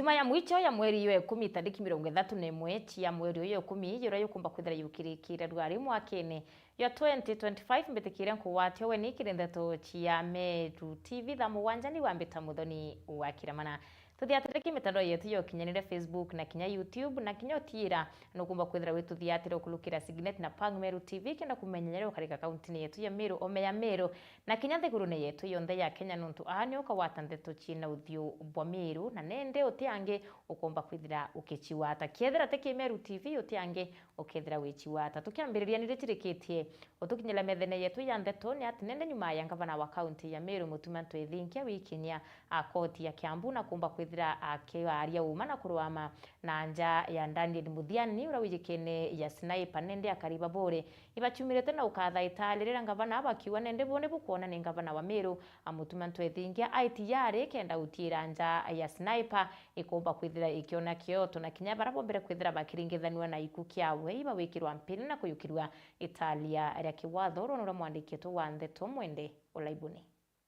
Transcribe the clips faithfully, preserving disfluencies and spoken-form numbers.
Juma ya mwicho ya mweri yo ikumi, tariki mirongo ithatu na imwe cia mweri uyu ikumi, yuria yukumba kwithira yukirikira rwari mwakene ya twenty twenty-five, mbitikire nkugwatia ugeni kiri ndeto cia Meru T V. Thaa mugwanja ni wambita Muthoni wa Kiramana. Tuthiatire ki mitandao yetu ya ukinyanire, Facebook na kinya YouTube, na kinya utiira nukumba kwithira wituthiatire ukurukira Signet na Pang Meru T V, kenda kumenya jaria ukarika kauntini yetu ya Meru, ome ya Meru, na kinya nthigurune yetu yonthe ya Kenya, nontu aa ni ukagwata ndeto ciina uthiu bwa Meru, na nende uti angi ukomba kwithira ukicigwata. Kethira ti ki Meru T V, uti angi ukethira wicigwata. Tukiambiriria, ni ritirikitie utukinyira methene yetu ya ndeto ni ati nende nyuma ya ngavana wa kaunti ya Meru, Mutuma Ntwethingia, wikinyia a koti ya Kiambu na kumba kwithira akiaria uma na kuruama na nja ya Daniel Muthiani, uria wijikene ya Sniper, nende akari ba Bore ibachumirite na ukatha itaali riria ngavana bakiuga nende bo ni bukwona ni ngavana wa Meru, a Mutuma Ntwethingia aiti yari kenda utiira nja ya Sniper ikumba kwithira ikiona kioto, na kinya baria bombere kwithira bakiringithanua na iku kiawe ibawikirwa mpini na kuyukirua itaali ria kiwatho. Rwona uria mwandiki wetu wa ndeto Mwende Olaibuni.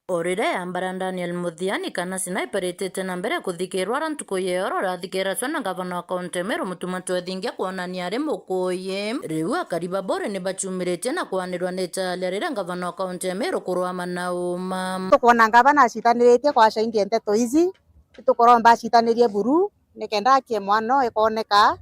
O riria yambara Daniel Muthiani kana Sniper ritite na mbere kuthikirwa ara ntuku ya oro, rathikiracwa na ngavana wa kaunti ya Meru, Mutuma Ntwethingia, kwonania ari mukuyi. Riu akari ba Bore ni bachumiritie na kwanirwa ni chalia riria ngavana wa kaunti ya Meru kuruama na uma. Tukwona ngavana acitaniritie kwacaingia nteto ici, itukuromba acitanirie buru, nikenda akie mwana uyu ikoneka.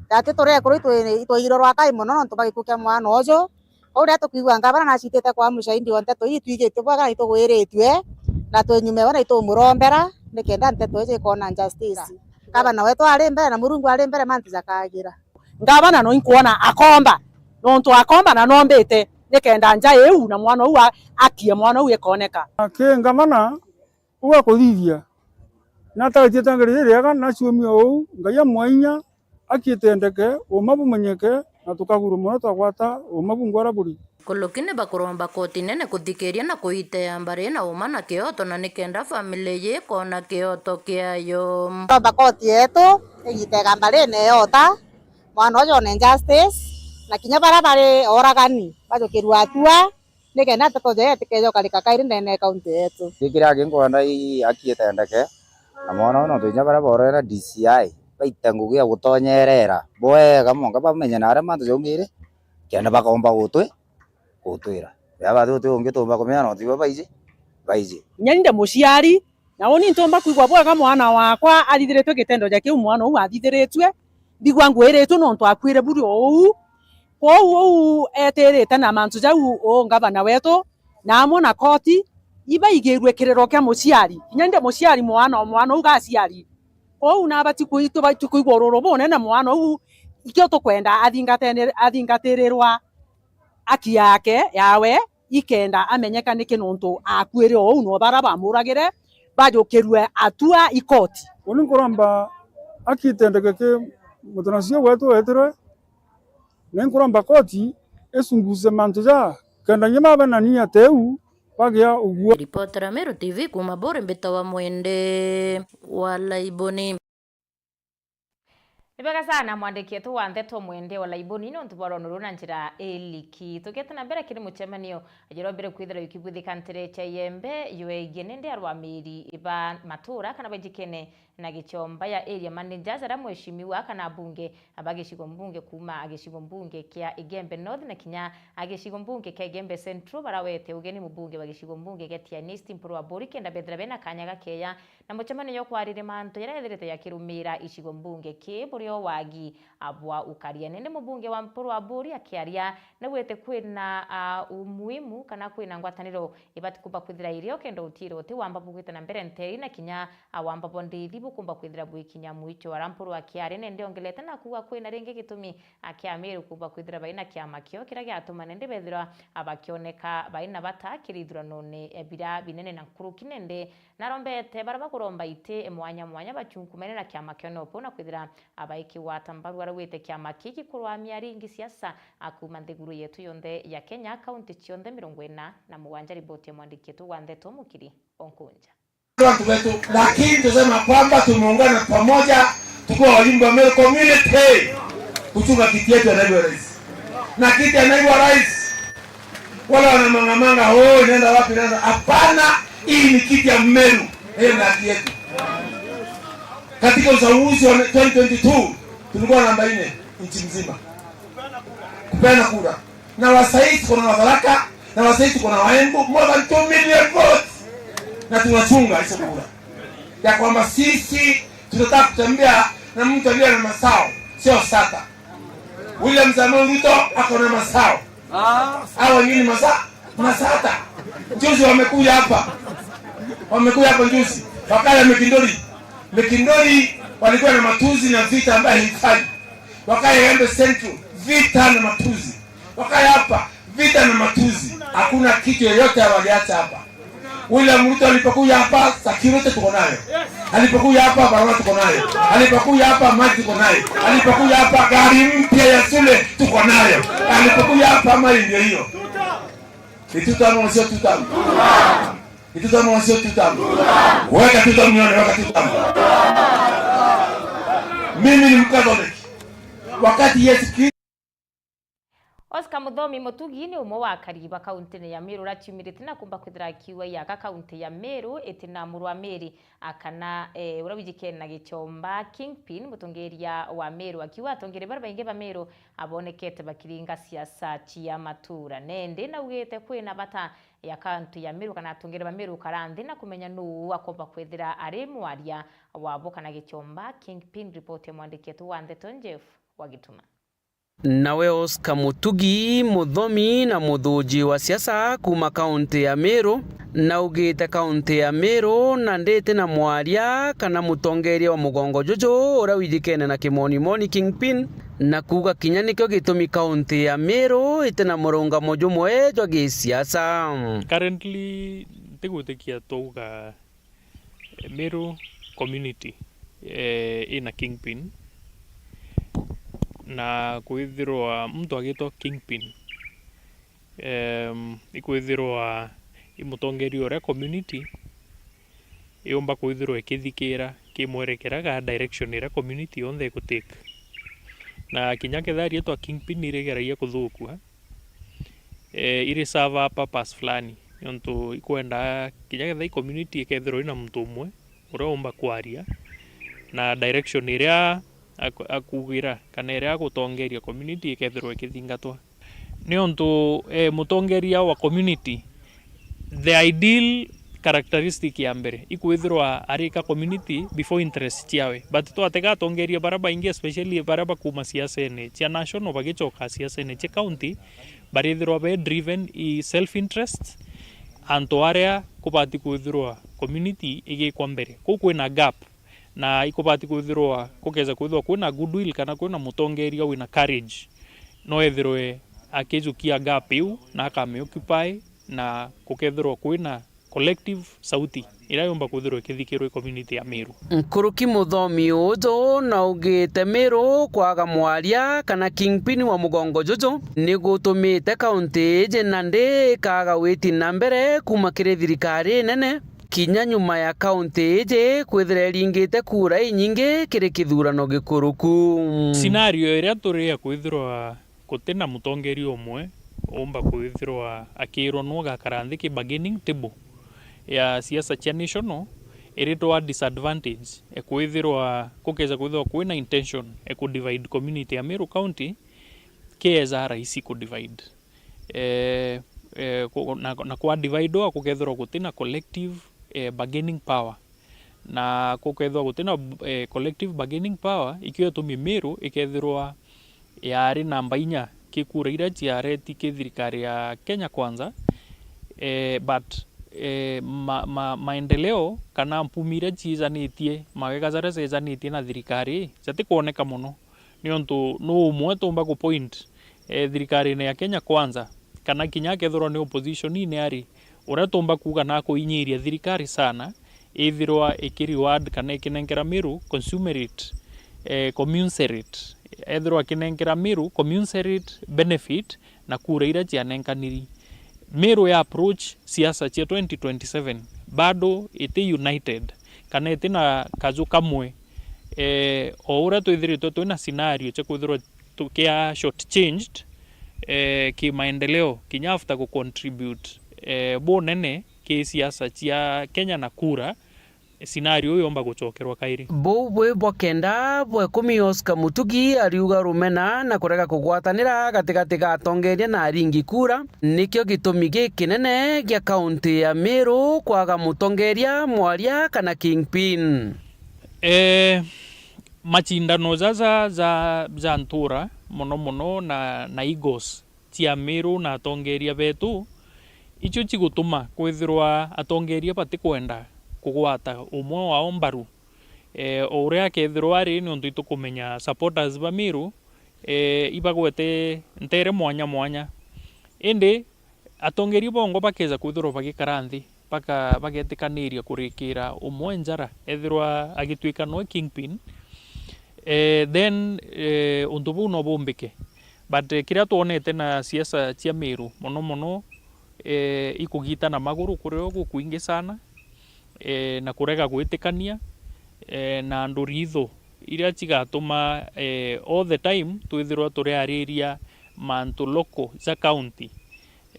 Tati turekuru itwi-, itwairwe rwakai mono nontu bwa gikuu kia mwana uju. Kou riria tukwigua ngavana nacitite kwa mucaindi wa nteto ii, itwigite bwega na itugwiritue, na twinyume we na itumurombera, nikenda nteto iji ikona justice. Ngavana wetu ari mbere na Murungu ari mbere, mantu jakagira. Ngavana no inkwona akomba, nontu akomba na nombite, nikenda nja iu na mwana uu a-, akie mwana uu ikoneka. Aki ngavana, Uu akuthithia, ni ataritie itengeri ririega, na aciumie uu, Ngai amwe inya, akiite ndeke, uuma bumenyeke, na tukagurwa mono twagwata uuma bungi uria buri. Nkuruki ni bakuromba koti nene kuthikiria na kuitea mbari na uuma na kioto, na nikenda family iji ikona kioto kiayo. Turomba koti yetu igitega mbari na iota, mwana uju one justice, na kinya baria bari oragani bajukirua atua, nikenda nteto jaa itikeje ukarika kairi ndene ya kaunti yetu. Gikira aki nkwenda i-, aki itendeke, na mwana uyu nontu inya baria borere na D C I baite ngugi ya gutonyerera bwega mwanka bamenye na aria mantu jaumire, kenda bakomba gutwi-, gutwira. Ria bathi uti ungi tumba kumenya nontu ibo baiji, baiji. Inya ni ndi muciari, na uni ntumba kwigua bwega mwana wakwa athithiritue gitendo ja kiu mwana uu athithiritue, mbigua ngwiritue nontu akuire buri o uu. Kwou uu etirite na mantu jau uu ngavana wetu na amwe na koti ibaigirue kiriro kia muciari. Kinya ndi muciari mwana o mwana uu gaciari. Kwou nabati kui-, tubati kuigua ururu bunene mwana uu, ikio tukwenda athingatene-, athingatirirwa aki yake yawe, ikenda amenyeka niki nontu akuire o uu, no baria bamuragire bajukirue atua i koti. Uni nkuromba aki itendeke ki mutanasio wetu wetirwe, na inkuromba koti icunguce mantu jaa, kenda inya babenania teu bagia uguo. Ripotera Meru T V kuuma Buri, mbitawa Mwende wa Laiboni. Ni bwega sana mwandiki wetu wa ndeto Mwende wa Laiboni, nontu bwa rwono ruu na njira iliki. Tukiete na mbere kiri mucemanio, jurombire kwithirwa jukibwithika ntere cia Igembe, jwegie nende arwamiri ba matura kana bajikene na gichomba ya area managers, aria mheshimiwa kana abunge ba gicigo mbunge kuuma gicigo mbunge kia Igembe North na kinya gicigo mbunge kia Igembe Central, barawete ugeni mubunge wa gicigo mbunge kia Tigania East Mpuru Aburi, kenda bethira bena kanya gakeya na mucemanio jwa kwariria mantu jaria ethirite jakirumira icigo mbunge ki burio wagi bwa ukaria. Nindi mubunge wa Mpuru Aburi akiaria, nigwite kwina, ah, umuhimu kana kwina ngwataniro ibati kumba kwithira irio kenda utiro uti wamba bugite na mbere nteri na kinya, ah, wamba bwa ndithi bukumba kwithira bwikinya mwicho. Ara Mpuru akiaria nindi ongelete na kuuga kwina ringi gitumi akia Meru kumba kwithira baina kiama kio kiria giatuma nindi bethirwa bakioneka baina bata kiri ithuranone, eh, biria binene na nkuruki nindi narombete baria bakuromba iti mwanya mwanya bachunkumene na kiama kio NOPU na kwithira abaiki gwata mbaru aria wite kiama kiki kurwamia aringi siasa a kuuma nthiguru yetu yonthe ya Kenya, kaunti cionthe mirongo ina na mugwanja. Riboti ya mwandiki wetu wa ndeto Mukiri Onkunja. Watu wetu, lakini tusema kwamba tumeungana pamoja tukiwa wajumbe wa Meru community kuchunga kiti yetu ya naibu wa rais na kiti ya naibu wa rais. Wala wanamangamanga, "Oh, inaenda wapi, inaenda?" Hapana, hii ni kiti ya Meru, hiyo ni haki yetu. Katika uchaguzi wa twenty twenty-two tulikuwa namba nne nchi mzima kupeana kura, na wasaizi tuko na wa Tharaka, na wasaizi tuko na wa Embu, more than two million votes, na tunachunga hizo kura ya kwamba sisi tunataka kutembea na mtu aliye na masao, sio sata. William Samoei Ruto ako na masao. Ah. Hao wengine masa-, masata. Juzi wamekuja hapa. Wamekuja hapa juzi. Wakaya Mikindori. Mikindori walikuwa na matuzi na vita ambayo haifai. Wakaya Embu Central, vita na matuzi. Wakaya hapa, vita na matuzi. Hakuna kitu yoyote hawaliacha hapa. William Ruto alipokuja hapa, security tuko nayo. Alipokuja hapa, barabara tuko nayo. Alipokuja hapa, maji tuko nayo. Alipokuja hapa, gari mpya ya shule tuko nayo. Alipokuja hapa, mali ndio hiyo. Ni two term ama sio two term? Ni two term ama sio two term? Weka two term nione, weka two term. Mimi ni Mkatoliki. Wakati Yesu Kristo Oscar Muthomi Mutugi ni umwe wa akari ba kauntine ya Meru uria aciumirite na kumba kwithira akiuga yaka kaunti ya Meru iti na murwa miri, a, kana, eh, uria wijikene na gichomba, kingpin, mutongeria wa Meru, akiuga atongeria baria baingi ba Meru abonekete bakiringa siasa cia matura. Nendi naugite kwina bata ya kaunti ya Meru kana atongeria ba Meru gukara nthi na kumenya nuu akomba kwithira ari mwaria wabo kana gichomba, kingpin. Ripoti ya mwandiki wetu wa ndeto Jeff Wagituma. Nawe Oscar Mutugi, muthomi na muthuji wa siasa kuuma kaunti ya Meru, naugite kaunti ya Meru na nditi na mwaria kana mutongeria wa mugongo juju uria wijikene na kimonimoni, kingpin, na kuuga kinya nikio gitumi kaunti ya Meru iti na murungamo jumwe jwa gisiasa. Currently, ntigwitikia twauga Meru community, eh, ina kingpin, na kwithirwa muntu agitwa kingpin, em, ikwithirwa i mutongeria uria community iumba kwithirwa ikithikira kimwerekera ga direction iria community yonthe igutake. Na kinya kethira riitwa kingpin irigeragia kuthukua, eh, iri serve a purpose fulani, niuntu ikwenda kinya kethira i community ikethirwa ina muntu umwe uria umba kwaria na direction iria aku-, akuugira kana iria agutongeria community ikethirwa ikithingatwa. Niuntu, eh, mutongeria wa community, the ideal characteristic ya mbere ikwithirwa arika community before interest ciawe, but twatega atongeria baria baingi, especially baria bakuuma siasene cia national bagicoka siasene cia county, barithirwa be driven i self interest, antu aria kubati kwithirwa community igikwa mbere. Kuu kwina gap, na ikubati kwithirwa, kukeja kwithirwa kwina goodwill kana kwina mutongeria wina courage, no ethirwe akijukia gap iu na akami occupy, na kukethirwa kwina collective sauti iria yumba kwithirwa ikithikirwa i community ya Meru. Nkuruki muthomi uju naugite Meru kwaga mwaria kana kingpin wa mugongo juju ni gutumite kaunti iji nandi ikaga witi na mbere kuuma kiri thirikari nene, kinya nyuma ya kaunti iji kwithira iringite kura inyingi kiri kithurano gikuruku. Scenario iria turi ya kwithirwa guti na mutongeria umwe umba kwithirwa akirwa nu ugakara nthi ki bargaining table ya siasa cia national, iri to our disadvantage, e kwithirwa, kukeja kwithirwa kwina intention e ku divide community ya Meru County, kieja rahisi ku divide. Eh, eh, ku-, na, na kwa divide ua kukethirwa guti na collective, eh, bargaining power. Na kukethirwa guti na, eh, collective bargaining power, ikio itumi Meru ikethirwa yari namba inya ki kura iria ciareti ki thirikari ya Kenya Kwanza, eh, but, eh, ma-, ma-, maendeleo kana mpumi iria ciijanitie, mawega jaria jeejanitie na thirikari, jatikwoneka mono. Niuntu nu umwe tumba ku point, eh, thirikarine ya Kenya Kwanza, kana kinya akethirwa ni opposition-ine ari, uria tumba kuuga na kuinyiria thirikari sana, ithirwa iki reward kana ikinenkera Meru consumerate, eh, commensurate, ethirwa akinenkera Meru commensurate benefit na kura iria cianenkaniri. Meru ya approach siasa cia twenty twenty-seven bado iti united, kana iti na kaju kamwe. Eh, o uria twithiritwe twina scenario cia kwithirwa tukia shortchanged, eh, ki maendeleo, kinya after ku contribute, eh, bunene ki siasa cia Kenya na kura, scenario iu yomba gucokerwa kairi. Buu bwi bwa kenda bwa ikumi, Oscar Mutugi ariuga rumena na kurega kugwatanira gatigati ga atongeria na aringi kura nikio gitumi gikinene gia kaunti ya Meru kwaga mutongeria mwaria kana kingpin. Eh, macindano jaja ja, ja ntura mono mono na, na egos cia Meru na atongeria betu, icio cigutuma kwithirwa atongeria batikwenda kugwata umwe wao mbaru. Eh, o uria akethirwa ari, niuntu itukumenya supporters ba Meru, eh, ibagwete ntere mwanya mwanya. Indi atongeria bongwa bakeja kwithirwa bagikara nthi, baka-, bagetikaniria kurikira umwe njara, ethirwa agituika noe kingpin, eh, then, eh, untu buu no bumbike. But, eh, kiria twonete na siasa cia Meru, mono mono, eh, ikugitana maguru kurio gukwingi sana, eh, na kurega gwitikania, eh, na andu ritho iria cigatuma, eh, all the time twithirwa turiariria mantu local ja county.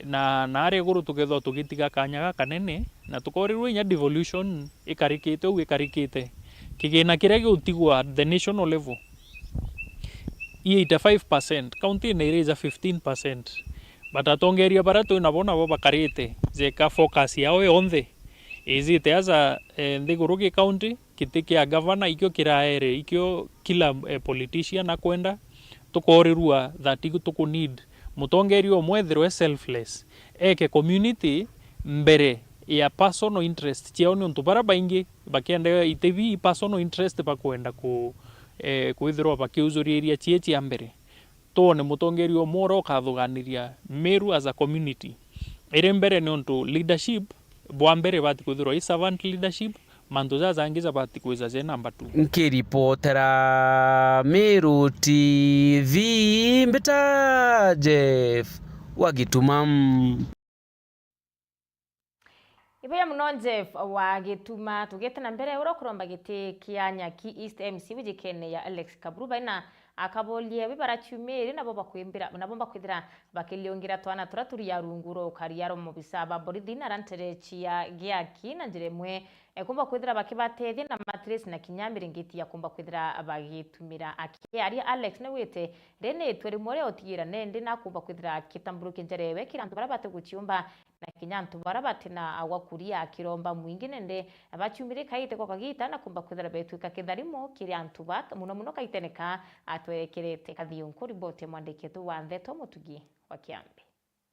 Na, na aria iguru tukethirwa tugitiga kanya gakanene, na tukorirua inya devolution ikarikite uu ikarikite. Kigina kiria giutigwa at the national level i eighty-five percent, county ina iraija fifteen percent. But atongeria baria twi nabo, nabo bakarite, jeka focus yao yonthe ijite aja, eh, nthiguru gi county, giti kia gavana ikio kiraere, ikio kila, eh, politician akwenda. Tukorirua that igu tuku need mutongeria umwe ethirwe selfless, eke community mbere ya personal interest ciao, niuntu baria baingi bakienda iti bi personal interest bakwenda ku-, eh, kwithirwa bakiujuriria cie cia mbere. Twone mutongeria umwe uria ukathuganiria Meru as a community iri mbere, niuntu leadership bwa mbere ibati kwithirwa i servant leadership, mantu jajangi jabati kwija je number two. Nkiripotera Meru T V, mbita Jeff wa Gituma. Ibuya muno Jeff wa Gituma. Tugite na mbere, uria ukuromba giti kia Nyaki East M C wijikene ya Alex Kaburu baina akaboria wi baraciumiri nabo bakwimbira, nabo bakwithira bakiliungira twana turia turi ya rungu rwa ukaria rwa mobisa ba borithi na aria ntere cia Giaki na njira imwe, e, kumba kwithira bakibatethia na mattress na kinya miringiti ya kumba kwithira bagitumira. Akiaria Alex niwite ri ni itwe rimwe ria utigira nendi na kumba kwithira akitamburukia njara ewe kiri antu baria batiguciumba na kinya antu baria bati na agwa kuria, akiromba mwingi nende baciumire kaite gwa kagita na kumba kwithira betwika kitharimo kiri antu ba, muno muno kaitene ka atwerekerete. Kathiunku, riboti ya mwandiki wetu wa ndeto Mutugi wa Kiambi.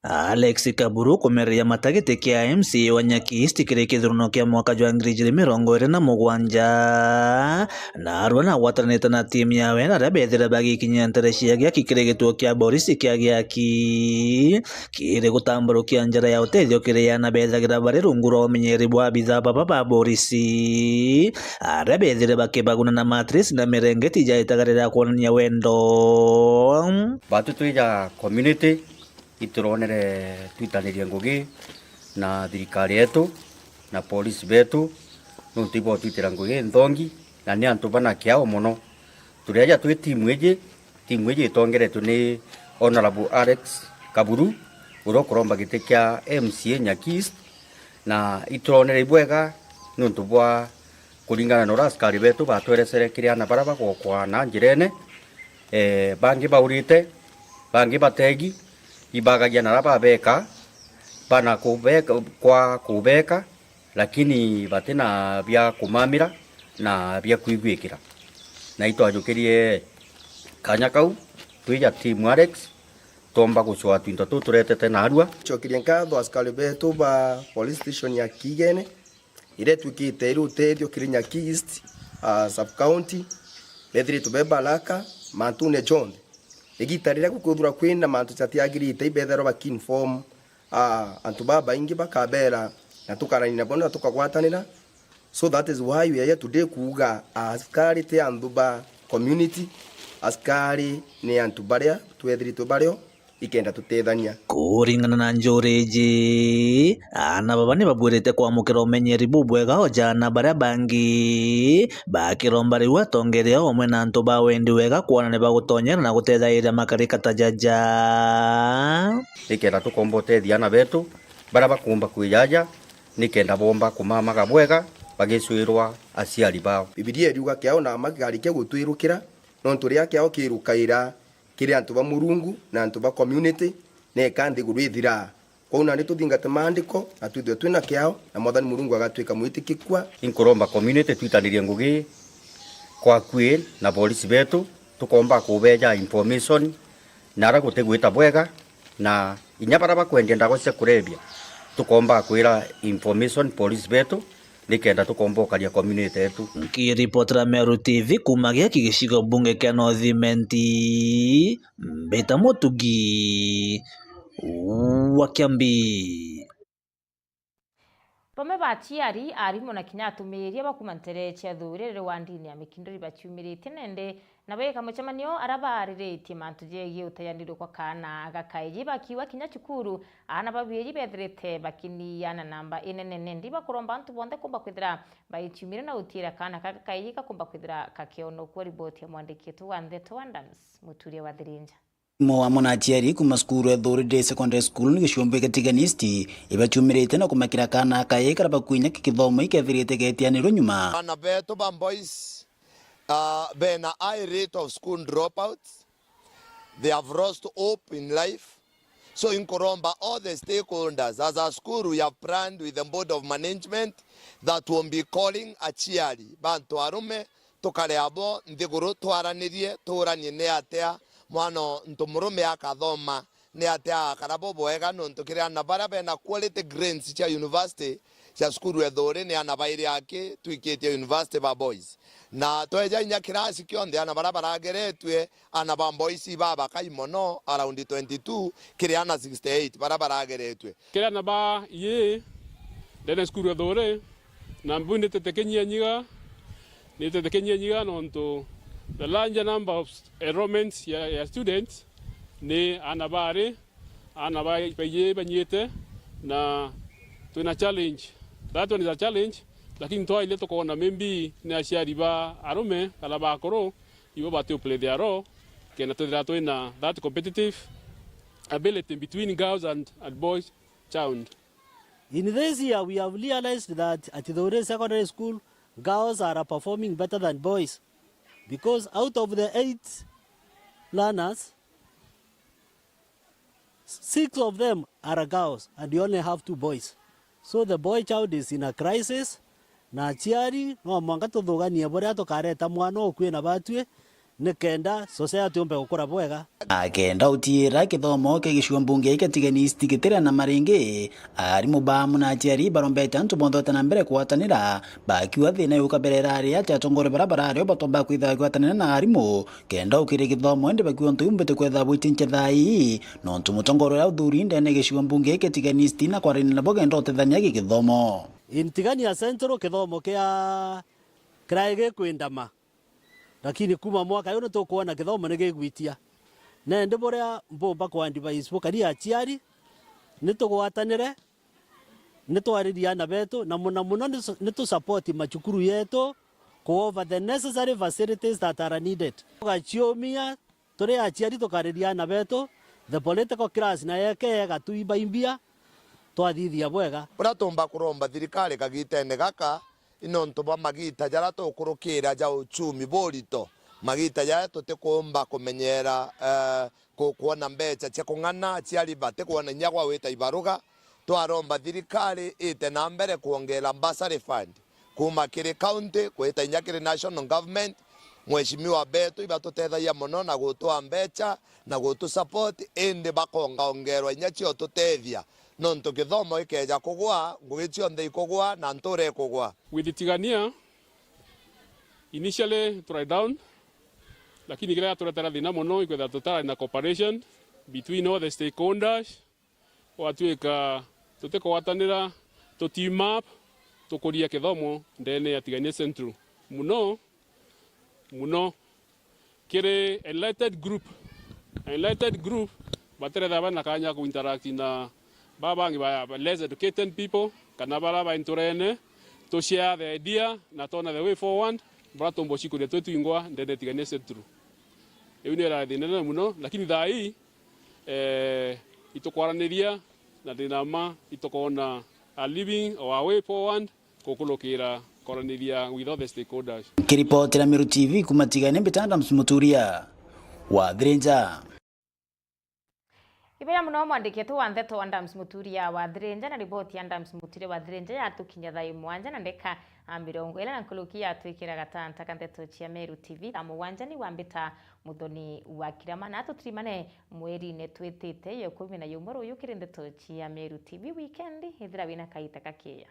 Alex Kaburu kumereria matagiti kia M C A wa Nyaki East kiri kithuruno kia mwaka jwa ngiri ijiri mirongo iri na mugwanja, na arua nagwatanite na timu yawe na aria bethire bagikinyia ntere cia Giaki kiri gituo kia borisi kia Giaki. Kiri gutamburukia njara ya utethio kiri aana bethagira bari rungu rwa umenyeri bwa abithaa baba ba borisi, aria bethire bakibaguna na mattress na mirengeti jaitaga riria kwonania wendo. Batu twija community, ituronere twitanirie ngugi na thirikari yetu na polisi betu, nontu ibotwitira ngugi nthongi, na ni antu bana kiao mono. Turi aja twi timu iji, timu iji itongeretwe ni Honourable Alex Kaburu, uria ukuromba giti kia M C A Nyaki East, na ituronere ibwega niuntu bwa kuringana na uria askari betu batweresere kiri aana baria bagokwa na njirene, eh, bangi baurite, bangi bategi, ibagagia na aria babeka, bana kubeka, kwa kubeka, lakini bati na bia kumamira na bia kwiguikira. Na itwajukirie kanya kau, twija team Alex, twomba gucwaa twinto tuu turetete narua. Cokerie nkatho askari betu ba police station ya Kigene, iria itwikite iri utethio kiri Nyaki East, ah, sub county, bethiritwe be baraka mantune jonthe. Igita riria gukwithirwa kwina mantu jatiagirite, ibetherwa bakiinform, ah, antu babaingi bakabera, na tukarania nabo na tukagwatanira. So that is why we are here today kuuga askari ti antu ba community, askari ni antu baria twethiritwe bario ikenda tutethania. Kuringana na njuri iji, aana baba ni babwirite kwamukira umenyeri bubwega o ja aana baria bangi, bakiromba riu atongeria umwe na antu ba wendi wega kwona ni bagutonyera na gutethagiria makarika ta jaja. Nikenda tukomba utethia aana betu baria bakumba kwijaja, nikenda bomba kumamaga bwega bagicwirwa aciari bao. Bibilia iriuga, "Kiao na mma gikarikia gutwirukira, nontu riria kiao kirukaira kiri antu ba Murungu na antu ba community, neka nthiguru ithiraa." Kwou nandi tuthingate maandiko na twithwe twina kiao, na Mwathani Murungu agatwika mwitikikua. Inkuromba community twitanirie ngugi kwa akui na borisi betu, tukomba kubeja information na ara gutigwita bwega, na inya bara bakwendia ndawa cia kurebia, tukomba kwira information police betu, nikenda tukomba ukaria community yetu. Nkiripotera Meru T V kuma giaki gicigo bunge kia North Imenti, mbita Mutugi wa Kiambi. Bamwe ba aciari, arimu na kinya atumiiria ba kuuma ntere cia Thuuriri wa ndini ya Mikinduri baciumiritie nende na beeka mucemanio aria baariritie mantu jegie utayaniru kwa kaana ga kaiji bakiuga kinya cukuru, aana ba biiji bethirite bakiniia na namba inene nendi bakuromba antu bonthe kumba kwithira baiciumire na utiira kaana ka kaiji gakumba kwithira kakionokua. Riboti ya mwandiki wetu wa ndeto Adams Muturia wa Thirinja. Mwarimũ na aciari kuuma cukuru ya Thuuriri Secondary School ni gicumbi kia Tigania East, ibaciumirite na kumakira kaana kae karia bakuinya ki kithomo ikethirite getianirwe nyuma. Aana betu ba boys, ah, bena high rate of school dropouts. They have lost hope in life. So inkuromba all the stakeholders, as a school we have planned with the board of management that we'll be calling aciari bantu arume tukare abo nthiguru twaranirie, tuuranie ni atia mwana o ntu murume akathoma, ni atia agakara bubwega, nontu kiri aana baria bena quality grades cia university cia cukuru ya Thuuriri ni aana bairi aki twikitie university ba boys. Na tweja inya kirasi kionthe, aana baria barageretue, aana ba boys ibabakai mono, around twenty two kiri aana sixty eight baria barageretue. Kiri aana ba ii ndene cukuru ya Thuuriri, na mbu nitete kinyia nyiga, nitete kinyia nyiga nontu the larger number of enrollments ya, ya students ni aana bari, aana ba, baiji banyite, na twina challenge. That one is a challenge, lakini twaile tukoona maybe ni aciari ba arume kana ba akuru, ibo bati play their role, kenda twithira twina that competitive ability between girls and, and boys child. In this year, we have realized that at Thuuriri Secondary School, girls are performing better than boys, because out of the eight learners, six of them are girls and we only have two boys. So the boy child is in a crisis, na aciari no mwanka tuthuganie buria tukareta mwana ukui na batwi, nikenda society yumbe gukura bwega. Akenda utiira kithomo kia gicigo mbunge kia Tigania East gitire na maringi, arimu baamu na aciari barombete antu bonthe gwita na mbere kugwatanira, bakiuga thina yuka mbere irari ati atongoria baria barari o batomba kwithirwa bagwatanira na arimu kenda ukiria githomo, indi bakiuga untu iu mbiti kwethirwa bwitinche thaa ii, nontu mutongoria uria uthuri ndene gicigo mbunge kia Tigania East na kwarania nabo kenda utethania gi githomo. In Tigania Central kithomo kia kirai gikwindama, lakini kuma mwaka uyu nitukwona kithomo ni gigwitia. Na indi buria mbumba ku advise bukari aciari, nitugwatanire, nitwaririe aana betu, na muna muno ni, ni tu support macukuru yetu ku over the necessary facilities that are needed. Tugaciumia turi aciari tukariria aana betu, the political class nayo ikeega tu ibaimbia, twathithia bwega. Buria tumba kuromba thirikari kagitene gaka, i nontu bwa magita jaria tukurukira ja uchumi burito, magita jaria tutikuumba kumenyera, eh, ku-, kwona mbecha cia kung'ana, aciari batikwona inya gwa gwita ibaruga. Twaromba thirikari ite na mbere kwongera bursary fund kuuma kiri county gwita inya kiri national government. Mheshimiwa betu ibatutethagia mono na gutwaa mbecha na gutu support, indi bakongaongerwa inya cia ututethia, nontu githomo gikeja kugwa, ngugi cionthe ikugwa na ntura ikugwa. With Tigania, initially turi down, lakini kiria giaturetera thina mono ikwethira tutarari na cooperation between all the stakeholders, gwatuika tutikugwatanira, tu team up, tukuria kithomo ndene ya Tigania Central. Muno, muno, kiri enlightened group. Enlightened group, batirethira bena kanya ku interact na baa bangi ba, ba less educated people, kana baria ba nturene, tu share the idea, na twona the way forward, baria tumba ucikuria twi twingwa ndene Tigania Central. Iu ni irathi nene muno, lakini thaa ii, eh, itukwaraniria, na ndina mma itukoona a living or a way forward, kukurukira Koraniria with all the stakeholders. Nkiripotera Meru T V kuma Tigania, mbita Adams Muturia wa Thirinja. Ibeya muno mwandiki wetu wa ndeto Adams Muturia wa Thirinja, na riboti ya Adams Muturia wa Thirinja yatukinya thaa imwanja na ndeka a mirongo ina na nkuruki yatwikira gatanta ka ndeto cia Meru T V. Thaa mugwanja ni wambita Muthoni wa Kirama, na tutirimane mweri-ini twitite ya ikumi na jumwe ruyu kiri ndeto cia Meru T V. Weekend ithira wina kaita kakiya.